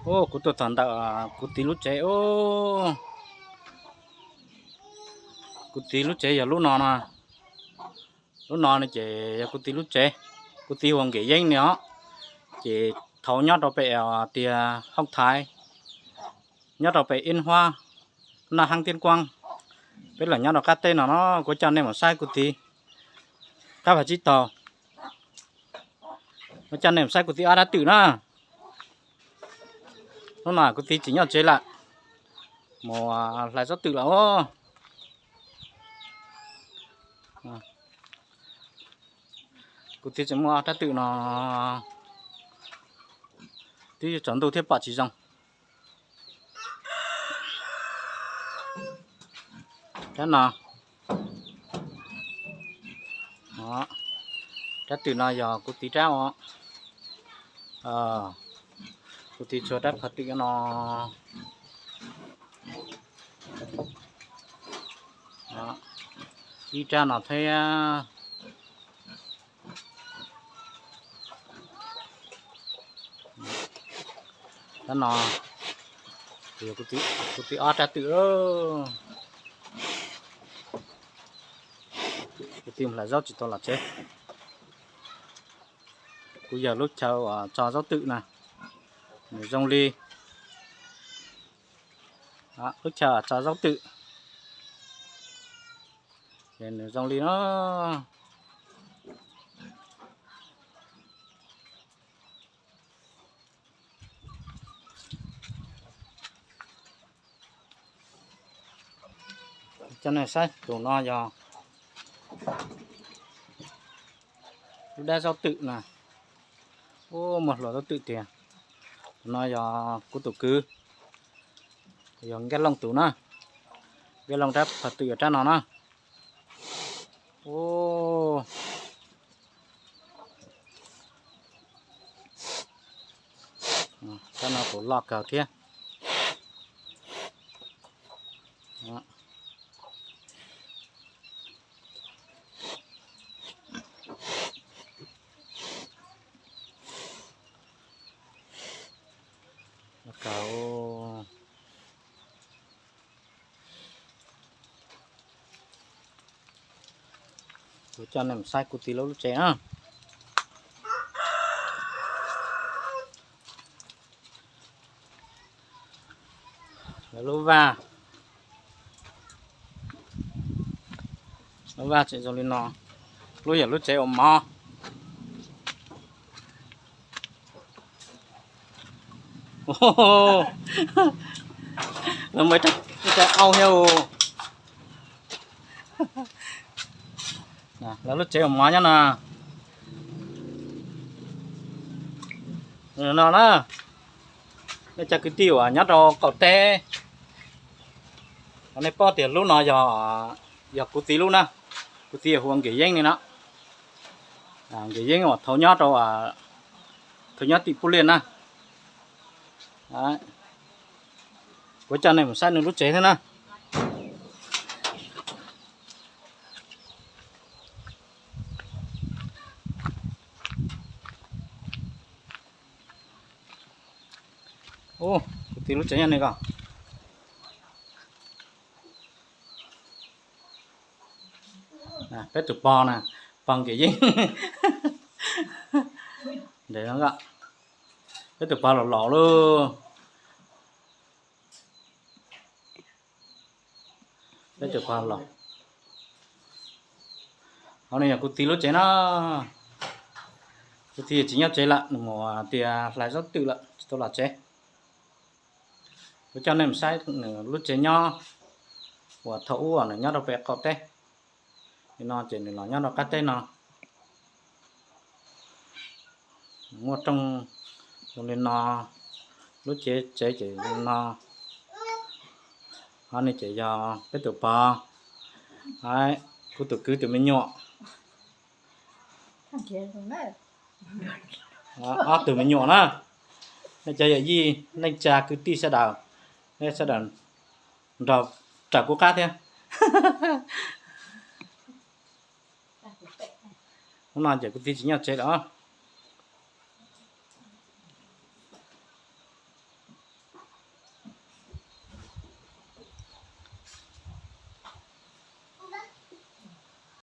Kuv tuaj txog ntawm kuv txiv lub tsev. Kuv txiv lub tsev yog lub no no. Lub no no ces yog kuv txiv lub tsev. Kuv txiv hu ua Nkiam Yeeb no os. Ces thaum nyob rau pem tias Hoob Thaiv, nyob rau pem Ib Huab, Naj Haab Tiab Kuab, peb los nyob rau qab teb no no. Kuv coj nej mus saib kuv txiv qab phav tsib taug. Kuv coj nej mus saib kuv txiv ob rab twm na. Hnub no kuv txiv tsis nyob tsev lawm, mus hlais zaub twm lawm os. Kuv txiv tseem muaj ob rab twm no, twb yuav tsaus ntuj thiab pom tsis zoo. Rab no, rab twm no yog kuv txiv rab os. Kuv txiv tshuav rab phaj twm no, ib rab no thiab. Rab no yog kuv txiv ob rab twm. Kuv txiv mus hlais zaub tsis tau los tsev. Kuv yog lub chaw uas tso zaub twm na, nws zoo li, lub chaw tso zaub twm, ces nws zoo li no. Coj nej saib tus no yog lub dab zaub twm na. Ub, muaj hluas zaub twm tiag. Tus no yog kuv tus kwv, yog Nkaj Looj tus na. Nkaj Looj rab phaj twm yog rab no na. Ub, rab no kuj loj kawg thiab. Kuv coj nej mus saib kuv txiv lub lub tsev na. Lawv lub vaj, lub vaj tseem zoo li no. Lub yog lub tsev ua mov. Lawv muaj ib rab au thiab. Lawv lub tsev ua mov nyob no. No na, nej cov kwv tij uas nyob rau qaum teb, nej paub tias lub no yog kuv txiv lub na. Kuv txiv hu ua Nkiam Yeeb li no. Nkiam Yeeb uas thaum nyob rau, thaum nyob tim Pub Liaj na. Kuv coj nej mus saib nws lub tsev thiab na. Ub, kuv txiv lub tsev nyob ne ko. Peb tus pog na, pog Nkiam Yeeb. Peb tus pog laus laus lauj. Peb tus pog laus. Hauv no yog kuv txiv lub tsev na. Kuv txiv tsis nyob tsev lawm, nws mus tias hlais zaub twm lawm tsis tau los tsev. Kuv coj nej mus saib nws lub tsev nyob uas thaum ub nws nyob rau pem qaum teb. Li no ces nws los nyob rau qab teb no. Muaj rooj zoo li no, lub tsev tsev ces zoo li no. Qhov no ces yog peb tus pog, kuv tus kwv tus me nyuam. Ob tug me nyuam na. Nej cov yawm yij neej tsa kwv tij sawv daws, nej sawv daws nrog raws kuv qab thiab. Hnub no ces kuv txiv tsis nyob tsev lawm.